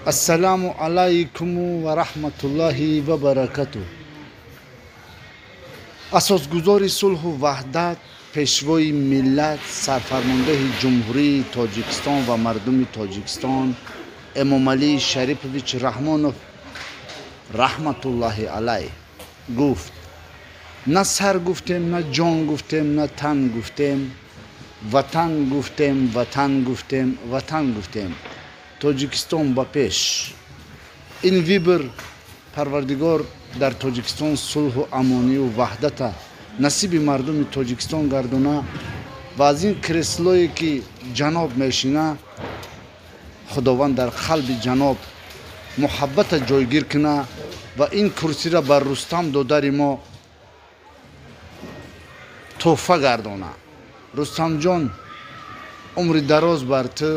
Ассалому алайкуму ва раҳматуллоҳи ва баракатуҳ. Асосгузори сулҳу ваҳдат, пешвои миллат, сарфармондеҳи Ҷумҳурии Тоҷикистон ва мардуми Тоҷикистон Эмомалӣ Шарипович Раҳмонов раҳматуллоҳи алайҳ гуфт: на сар гуфтем, на ҷон гуфтем, на тан гуфтем, ватан гуфтем, ватан гуфтем, ватан гуфтем. Тоҷикистон ба пеш. Ин вибр Парвардигор дар Тоҷикистон сулҳу амонию ваҳдата насиби мардуми Тоҷикистон гардона ва аз ин креслое ки ҷаноб мешина, Худованд дар қалби ҷаноб муҳаббата ҷойгир куна ва ин курсиро бар Рустам додари мо тӯҳфа гардона. Рустамҷон, умри дароз бар ту.